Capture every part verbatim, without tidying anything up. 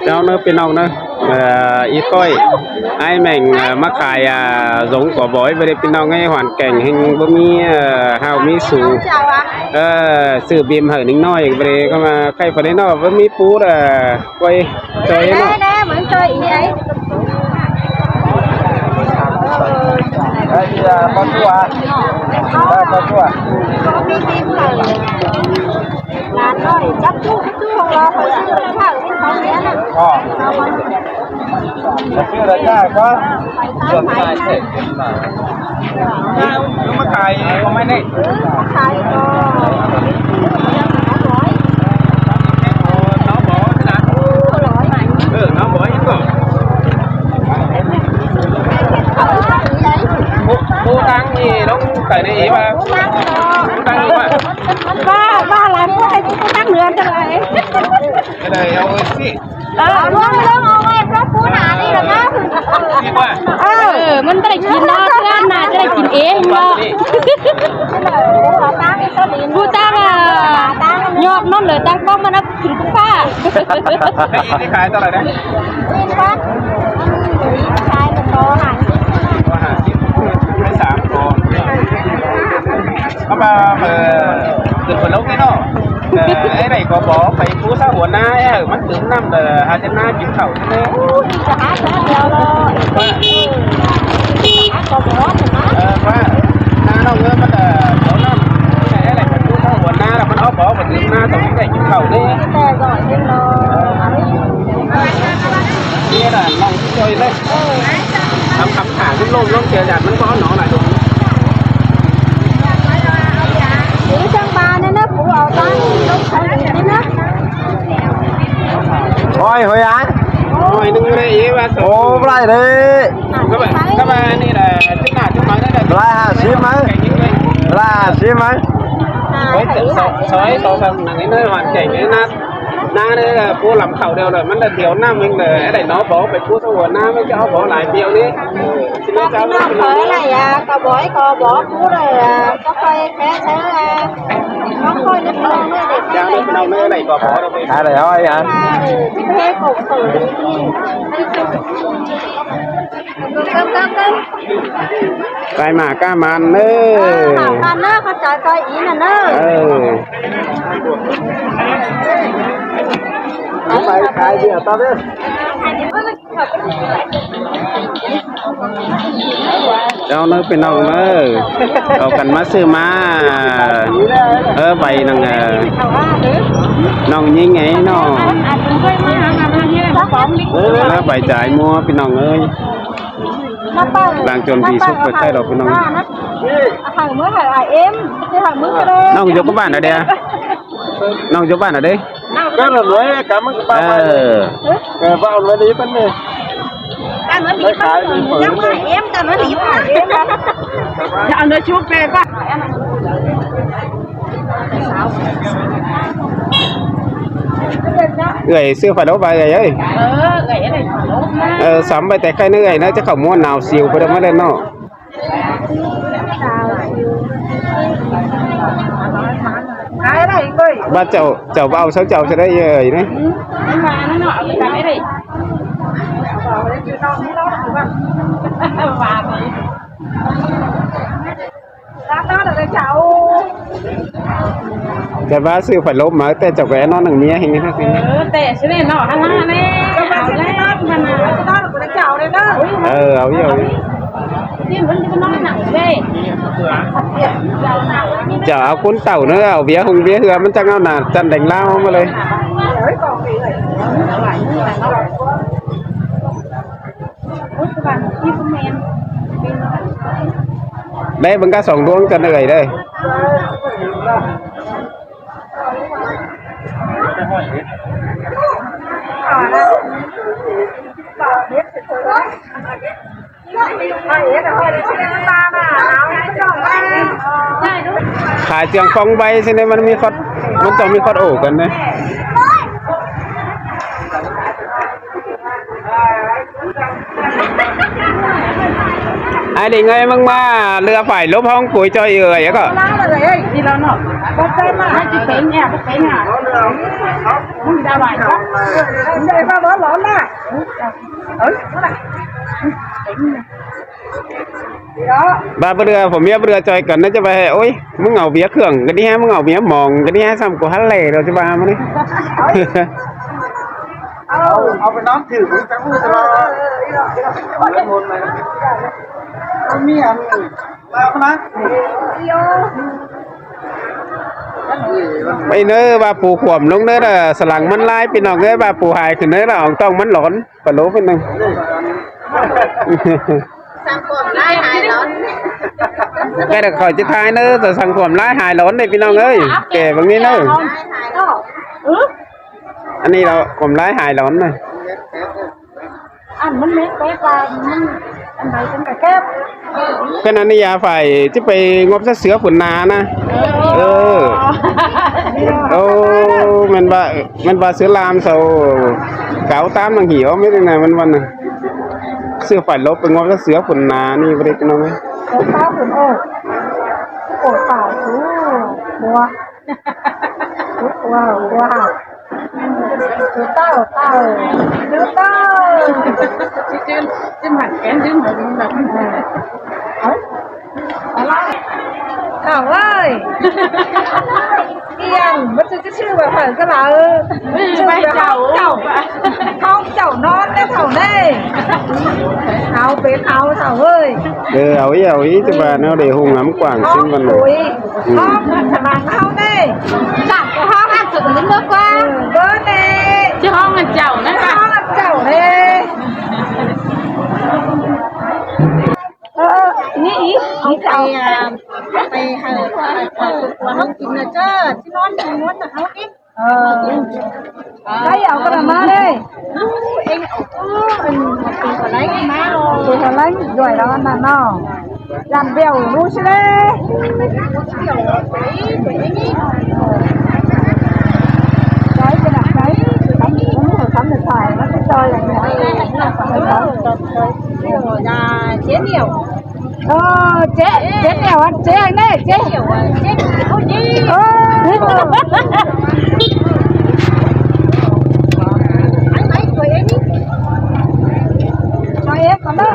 Chào ꞌnớ ꞌpi ꞌnọng ꞌnớ. Ờ, ꞌí ꞌcoi ải ꞌmẹng, ờ, ꞌmá khai, à, dống cỏ bói ꞌvớ ꞌlế ꞌpi ꞌnọng ꞌnớ, hoàn cảnh ꞌhịt báu ꞌmí, ờ, ꞌhụ ꞌmí su. Ờ, sư bim hảư ꞌnịnh ꞌnọi ꞌvớ ꞌlế ꞌcọ ꞌmá khay ꞌpá ꞌnị ꞌnọ, báu ꞌmí pú, ờ, ꞌcoi ꞌchoi ꞌnọ. Ờ. Mà chưa là cha có. Nó mới khai có mấy này. Khai có. Nó bỏ thế nào? Ừ, nó bỏ những con. Cô, cô tăng gì đóng cải này mà. Cô tăng gì mà. Ba, ba làm cái này, cô tăng nữa cho lại. Cái này ông ơi, chị. ເອີ ເອີ ມັນບໍ່ໄດ້ກິນເນາະ ເພື່ອນນາຈະໄດ້ກິນເອງເນາະ. ຜູ້ຕາງ ອ່າ ຍອກນ້ອງເລີຍ ຕາງກ້ອງມັນເອົາກິນຜູ້ຟ້າ. ນີ້ຂາຍເທົ່າໃດນະ? ຂາຍກະຕໍ່ຫ້າສິບ ໄດ້ສາມໂຕ. ເອົາມາ ເອີ ຂຶ້ນໄປລົງນີ້ເນາະ. ເອີ ໄອ້ໄດ້ກະບອກໄປຜູ້ຊາວຫົວນາ ເອີ ມັນຕື່ມນ້ຳ ເອີ ຫາຈະນາກິນເຂົ້າ. ໂອ້ຍ ຈະຫາເທື່ອດຽວເນາະ. ວ່າ ເອີ ຫາກະບອກນະ. ເອີ ວ່ານານ້ອງເອີ ມັນ ເອີ ເອົານ້ຳ ໄດ້ໄດ້ໄປຜູ້ຊາວຫົວນາ ແລ້ວມັນເອົາບອກໄປຕື່ມນາ ຕ້ອງໄດ້ກິນເຂົ້າເດ້. ແຕ່ກໍເຫັນເນາະ. ນີ້ລະນ້ອງຊ່ວຍເລີຍ. ເອີ ຄຳຖາມລົມໆ ເສຍຢາດມັນບໍ່ເອົາໜໍຫຼາຍ. ເອີ ຈັ່ງບານນັ້ນນະ ປູເອົາຕັ້ງລົງໄປນີ້ນະ. ໂອ້ຍ ໂອ້ຍ ອັນ ໂອ້ຍ ໜຶ່ງໄດ້ເອວ່າ. ໂອ້ ບໍ່ໄດ້ເດ້. ກໍວ່າ ກໍວ່ານີ້ລະ ຈຸດໜ້າຈຸດໝາຍໄດ້ ລະຫ້າສິບໄໝ ລະຫ້າສິບໄໝ. ໂອ້ຍ ຊອຍ ຊອຍ ຊອຍ ສອງສາມ ໜັງນີ້ເນາະ ຫວານແກງນີ້ນະ. ນາເດີ ຜູ້ລຳເຂົ້າດຽວເລີຍ ມັນໄດ້ດຽວນ້ຳເອງເດີ. ໄດ້ໜໍບໍ່ໄປຜູ້ສະຫວນນາ ມັນຈະເອົາບໍ່ຫຼາຍດຽວນີ້. ເອີ ຊິໄດ້ເຈົ້າ ເອີ ເອີ ອະໄລອະ ກະບອຍກະບອກຜູ້ເດີ ກະຄ່ອຍແຄເຊີ ອະ ກະຄ່ອຍນຶກເລື່ອງເລີຍເດ. ເຈົ້າ ໄດ້ພີ່ນ້ອງເດີ ໄດ້ກະບອກເດີ ອະໄລເຮົາ ອະ ເອີ ຊິເຮັດກົກເປີດ. ໄກ່ໝາກກ້າມັນເດີ. ເອີ ໝາກມັນເດີ ເຂົ້າໃຈໄກ່ອີ່ນັ້ນເດີ. ເອີ ໄປຂາຍເບຍຕໍ່ເດີ. ເຈົ້າເດີ ພີ່ນ້ອງເດີ ເອົາກັນມາຊື້ມາ. ເອີ ໃບໜຶ່ງ ເອີ ນ້ອງຍິງໄງເນາະ. ເອີ ໃບຈາຍມົວ ພີ່ນ້ອງເອີຍ. ລາງຈົນດີສຸກໄປໄທດອກ ພີ່ນ້ອງ. ນ້ອງຢູ່ກັບບ້ານນະເດ? ນ້ອງຢູ່ບ້ານນະເດ? ກໍລະລວຍກະມັນກະບ້ານ. ເອີ ເອີ ວ່າເອົາໄວ້ດີປານນີ້ ກະມັນດີປານນີ້ ຍັງວ່າເອັມ ກະມັນດີປານນີ້ ເອົາເນື້ອຊຸບໄປກ່ອນ. ເອື້ອຍຊື້ຝາໂດບໄວ້ເອື້ອຍເອີຍ. ເອີ ເອື້ອຍເອີຍ ຝາໂດບມາ. ເອີ ສຳໄວ້ແຕ່ໄກເນາະເອື້ອຍເນາະ ຈະເຂົ້າມົວໜາວຊິວໄປເດີ ມາເລີຍເນາະ. ບາດເຈົ້າ ເຈົ້າບໍ່ເອົາ ເຈົ້າຈະໄດ້ເອີຍນະ. ແຕ່ວ່າຊື້ພັດລົມມາ ແຕ່ເຈົ້າກໍແອນນອນໜັງເມຍເຮັດຫຍັງ. ເອີ ແຕ່ຊິໄດ້ເນາະ ຫັ້ນລະແນ່. ເອີ ເອົາຢູ່ ເອົາຢູ່. ເຈົ້າເອົາຄຸນເຕົາເນາະ ເອົາເບຍຫົງເບຍເຮືອ ມັນຈັ່ງເອົາໜ້າຈັນແດງລາວມາເລີຍ. ໄດ້ເບິ່ງກະສອງດວງກັນເອີຍເດີ. ຂາຍເຄື່ອງຂອງໄວຊິເນ ມັນມີຄອດ ມັນຕ້ອງມີຄອດໂອກັນເນ. ອ້າຍເດັກເອີຍ ມຶງມາເຫຼືອຝາຍລົບຫ້ອງປຸຍຈ່ອຍເອີຍກໍ. Đi đâu nó? Bác Tây mà, hai chị Tĩnh nha, bác Tĩnh à. Không ra ngoài đó. Đây mà bác lón à. Ừ. Đi đó. Ba bơ đưa, phổ mía bơ đưa chọi cẩn nó cho ba hè. Ôi, mưng ngầu vía khưởng, cái đi ha, mưng ngầu vía mỏng, cái đi ha, xong của hát lẻ rồi cho ba mà đi. Ờ. Ông phải nói thử với cháu vui cho nó. Ờ, ờ, ờ, ờ. Mía. Bai ꞌnớ ꞌva pú khuôm ꞌlống ꞌnớ ꞌnạ, sa lăng ꞌmắn lai ꞌpi ꞌnọng ơi, ꞌva pú hai khửn ꞌnớ ꞌnạ, ỏng ꞌtong ꞌmắn lón, pá lố ꞌpi ꞌnọng. Cái đó khỏi chứ thái ꞌnớ, sa lăng khuôm lai hai lón ꞌnị ꞌpi ꞌnọng ơi. Kẻ băng ꞌnị ꞌnớ. Ăn ꞌnị đó khuôm lai hai lón ꞌnị. Ăn ꞌmắn mết té ꞌva ꞌmắn ăn báu ꞌchắng cả kép. Cái ꞌnặn ꞌnị dả phải chứ pay ngóp sá sứa phủn ná ꞌnạ. Ờ. Ơ. Ô, ꞌmen ꞌva, ꞌmen ꞌva sứa lam sau cáo tám năng hỉ ꞌmá ꞌmết ꞌnị ꞌnạ, ꞌmen ꞌva ꞌnạ. Sứa phải lốp pay ngóp sá sứa phủn ná ꞌnị ꞌva đê ꞌpi ꞌnọng ơi. Cáo tám phủn ô. Ổ tảo chú. Bố. Wow, wow. Tao, tao. Tao. Chứ, chứ, chứ mặt kén chứ mà đúng là. Ờ. Thảo ơi. Kiêng, bác sư chứ sư bảo phải cái là, ừ. Sư phải chảo, chảo. Không chảo non đấy Thảo này. Thảo bé Thảo, Thảo ơi. Ơ, au ꞌí, au ꞌí, chứ ꞌva ꞌnớ đảy hung ngắm quảng sinh văn. Ôi. Hong, thả lăng ꞌháu ꞌnị. Chả có hong ăn sụt lún nước qua. Ừ, bơ ꞌnị. Chứ hong ăn chảo ꞌnị. Hong ăn chảo ꞌnị. Ờ, ꞌnị, ꞌnị, ꞌnị chảo. Pay, à, pay hả, hả, hong kín ꞌnạ chứ. Chứ non, chứ non ꞌnạ ꞌháu ꞌnị. Ờ. Cái áo cái là má đây. Ui, anh áo cứ, anh, tui hua ꞌlẹng má rồi. Tui hua ꞌlẹng, đuổi nó ăn mà nó. Làm bèo lú chứ đấy. Bèo, bèo, bèo. Đấy, cái đặc đấy. Sắm, cũng không sắm được phải, nó cứ chơi là như vậy. Rồi, là chế nhiều. Ờ, chế, chế nhiều ăn, chế ăn đấy, chế nhiều ăn, chế nhiều ăn. Ờ. Anh ấy tuổi em đi. Rồi em còn đó.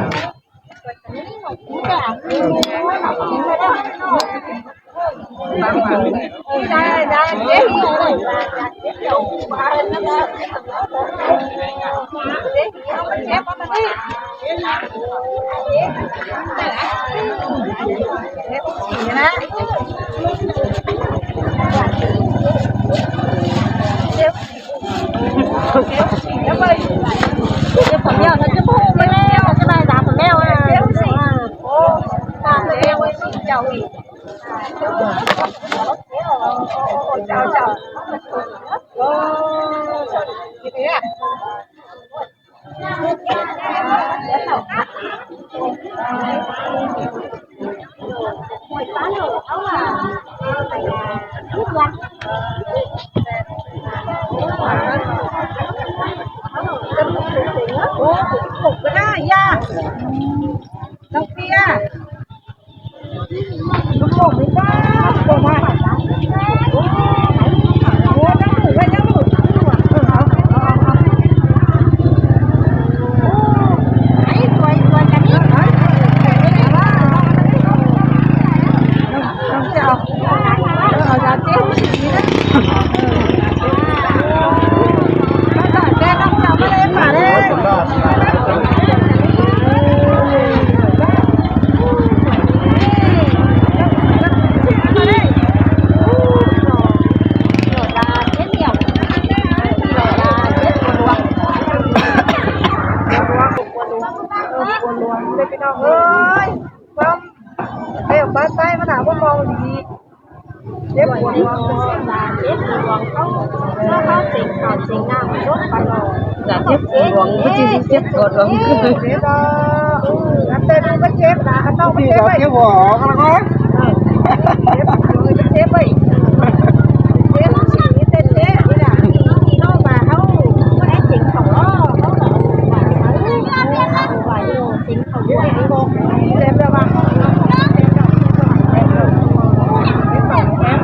Ôi, con, cái ông bác tay mà nào có màu gì. Chết buồn luôn. Chết buồn không? Nó có tình còn tình nào mà đốt phải rồi. Dạ, chết buồn, có chứ chết buồn luôn. Chết đó. Anh tên không có chết là anh đâu có chết vậy. Chết buồn, không có. Chết buồn, chết vậy. Chết chỉ cái tên chết, cái là nó mà không có ai chỉnh khẩu đó, không là không phải. Không phải. Chính phủ của Trung Quốc. Em cho bạn. Em cho bạn. Em cho bạn.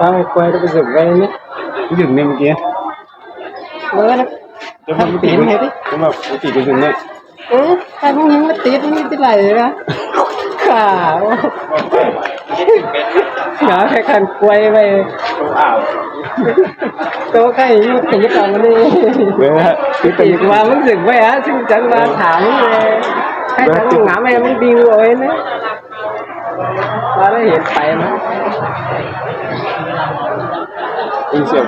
Khăn quay nó có dừng cái nhé. Dừng lên kia. Bơ nó. Chứ mà Khăn tiến hay đi. Chứ mà cái gì cái dừng đấy. Ừ, khăn không những mất tiết nó chứ lại ra. Cả. Nói cái khăn quay về. Không ảo. Tôi cái gì cũng không biết làm đi. Bơ, cái Thì cái mà muốn dừng vậy á, chứ chẳng mà thả nó về. Hay Bơ, chẳng cái ngắm em mới đi rồi đấy. Nó đã hiện tại mà. Insya.